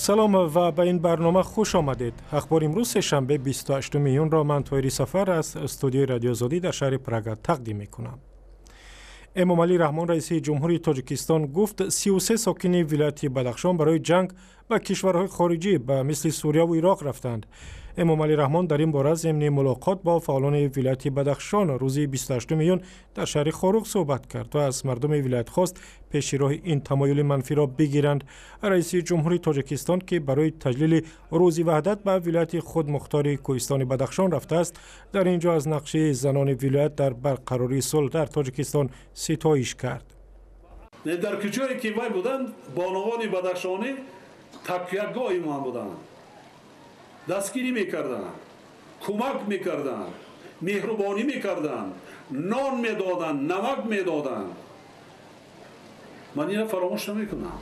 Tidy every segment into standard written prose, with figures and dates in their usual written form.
Салом ва ба ин барнома хуш омадед. Ахбори имрӯз, сешанбе, 28 июнро ман, Тоҳири Сафар, аз студияи Радиои Озодӣ дар шаҳри Прага тақдим мекунам. Эмомалӣ Раҳмон, раиси ҷумҳури Тоҷикистон, гуфт, 33 сокини вилояти Бадахшон барои ҷанг ба кишварҳои хориҷӣ, ба мисли Сурияву Ироқ, рафтанд. Эмомалӣ Раҳмон дар ин бора зимни мулоқот бо фаъолони вилояти Бадахшон рӯзи 28 июн дар шаҳри Хоруғ суҳбат кард ва аз мардуми вилоят хост, пеши роҳи ин тамоюли манфиро бигиранд. Раиси ҷумҳури Тоҷикистон, ки барои таҷлили Рӯзи Ваҳдат ба вилояти худмухтори Кӯҳистони Бадахшон рафтааст, дар ин ҷо аз нақши занони вилоят дар барқарории сулҳ дар Тоҷикистон ситоиш кард. Дар куҷое ки вай буданд, бонувони бадахшонӣ такягоҳи ман буданд, дастгирӣ мекарданд, кӯмак мекарданд, меҳрубонӣ мекарданд, нон медоданд, намак медоданд. Ман ина фаромӯш намекунам.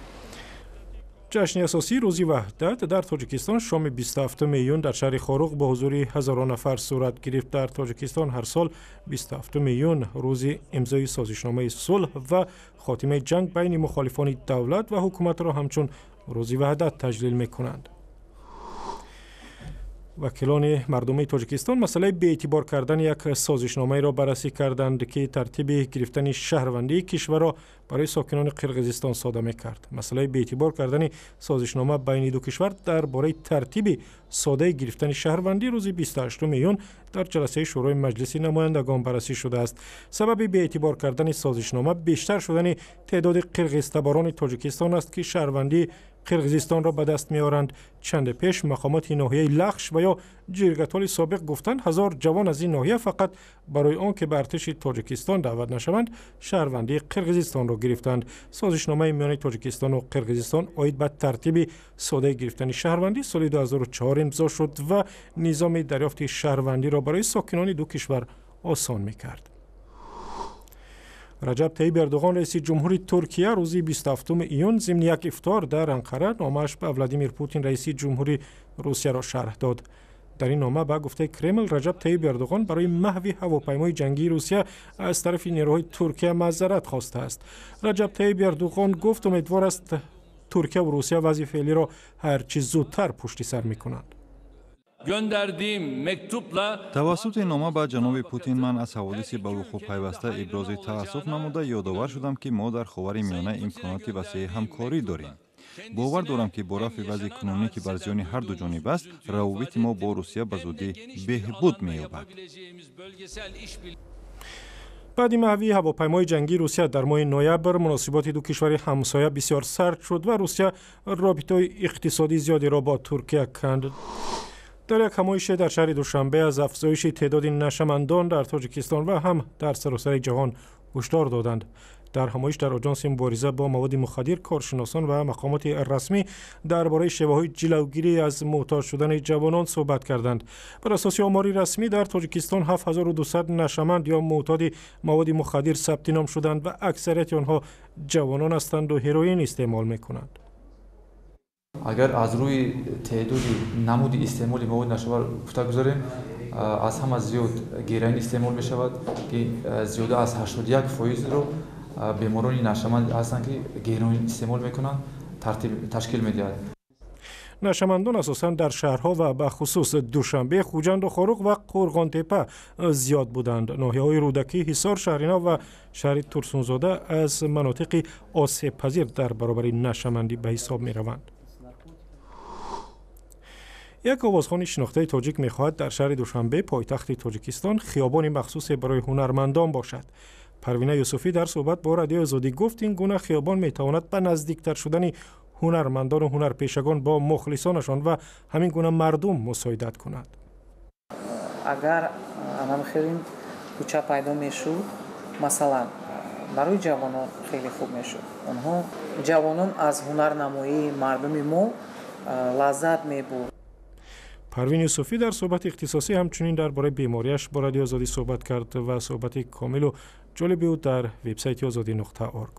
Ҷашни асосии Рӯзи Ваҳдат дар Тоҷикистон шоми 27 июн дар шаҳри Хоруғ бо ҳузури ҳазорон нафар сурат гирифт. Дар Тоҷикистон ҳар сол 27 июн рӯзи имзои созишномаи сулҳ ва хотимаи ҷанг байни мухолифони давлат ва ҳукуматро ҳамчун Рӯзи Ваҳдат таҷлил мекунанд. Вакилони мардумии Тоҷикистон масъалаи беэътибор кардани як созишномаеро баррасӣ карданд, ки тартиби гирифтани шаҳрвандии кишварро барои сокинони Қирғизистон сода мекард. Масъалаи беэътибор кардани созишнома байни ду кишвар дар бораи тартиби содаи гирифтани шаҳрвандӣ рӯзи 28 июн дар ҷаласаи Шӯрои Маҷлиси намояндагон баррасӣ шудааст. Сабаби беэътибор кардани созишнома бештар шудани теъдоди қирғизтаборони Тоҷикистон аст, ки шаҳрвандии Қирғизистонро ба даст меоранд. Чанде пеш мақомоти ноҳияи Лахш ва ё Ҷиргатоли собиқ гуфтанд, 1000 ҷавон аз ин ноҳия фақат барои он ки ба артиши Тоҷикистон даъват нашаванд, шаҳрвандии Қирғизистонро гирифтанд. Созишномаи миёни Тоҷикистону Қирғизистон оид ба тартиби содаи гирифтани шаҳрвандӣ соли 2004 имзо шуд ва низоми дарёфти шаҳрвандиро барои сокинони ду кишвар осон мекард. Раҷаб Таиб Эрдуғон, раиси ҷумҳури Туркия, рӯзи 27 июн зимни як ифтор дар Анқара номааш ба Владимир Путин, раиси ҷумҳури Русияро, шарҳ дод. Дар ин нома, ба гуфтаи Кремл, Раҷаб Таиб Эрдуғон барои маҳви ҳавопаймои ҷангии Русия аз тарафи нерӯҳои Туркия маъзарат хостааст. Раҷаб Таиб Эрдуғон гуфт, умедвор аст, Туркия ву Русия вазъи феълиро ҳарчи зудтар пушти сар мекунанд. Gönderdiğim mektupla Тавассути нома ба ҷаноби Путин ман аз ҳаводиси ба вуқӯъ пайваста ибрози таассуф намуда, ёдовар шудам, ки мо дар Ховари Миёна имконоти васеи ҳамкорӣ дорем. Бовар дорам, ки бо рафъи вазъи кунунӣ, ки бар зиёни ҳарду ҷониб аст, равобити мо бо Русия ба зудӣ беҳбуд меёбад. Баъди маҳвии ҳавопаймои ҷангии Русия дар моҳи ноябр муносиботи ду кишвари ҳамсоя бисёр сард шуд ва Русия робитаҳои иқтисодии зиёдеро бо Туркия канд. Дар як ҳамоише дар шаҳри Душанбе аз афзоиши теъдоди нашамандон дар Тоҷикистон ва ҳам дар саросари ҷаҳон ҳушдор доданд. Дар ҳамоиш дар Оҷонси мубориза бо маводи мухаддир коршиносон ва мақомоти расмӣ дар бораи шеваҳои ҷилавгирӣ аз муҳтоҷ шудани ҷавонон суҳбат карданд. Бар асоси омори расмӣ, дар Тоҷикистон 7200 нашаманд ё муътоди маводи мухаддир сабти ном шуданд ва аксарияти онҳо ҷавонон ҳастанду ҳероин истеъмол мекунанд. Агар аз рӯи теъдоди намуди истеъмоли маводи нашавар гуфта гузарем, аз ҳама зиёд героин истеъмол мешавад, ки зиёда аз 81 фоизро беморони нашаманд ҳастанд, ки героин истеъмол мекунанд, ташкил медиҳад. Нашамандон асосан дар шаҳрҳо ва бахусус Душанбе, Хуҷанду Хоруғ ва Қӯрғонтепа зиёд буданд. Ноҳияҳои Рӯдакӣ, Ҳисор, Шаҳринав ва шаҳри Турсунзода аз манотиқи осебпазир дар баробари нашамандӣ ба ҳисоб мераванд. Як овозхони шинохтаи тоҷик мехоҳад, дар шаҳри Душанбе, пойтахти Тоҷикистон, хиёбони махсусе барои ҳунармандон бошад. Парвина Юсуфӣ дар суҳбат бо Радиои Озодӣ гуфт, ин гуна хиёбон метавонад ба наздиктар шудани ҳунармандону ҳунарпешагон бо мухлисонашон ва ҳамин гуна мардум мусоидат кунад. Агар ҳамхелин кӯча пайдо мешуд, масалан, барои ҷавонон хеле хуб мешуд. Онҳо, ҷавонон, аз ҳунарнамоии мардуми мо лаззат мебурд. Парвин Юсуфӣ дар суҳбати ихтисосӣ ҳамчунин дар бораи бемориаш бо Радиои Озодӣ суҳбат кард ва суҳбати комилу ҷолиби ӯ дар вебсайти озодӣ.орг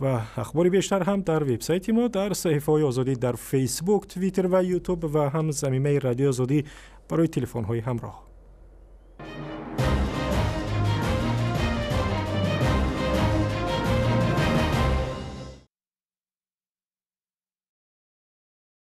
ва ахбори бештар ҳам дар вебсайти мо, дар саҳифаҳои Озодӣ дар Фейсбук, Твиттер ва Ютуб ва ҳам замимаи Радиои Озодӣ барои телефонҳои ҳамроҳ.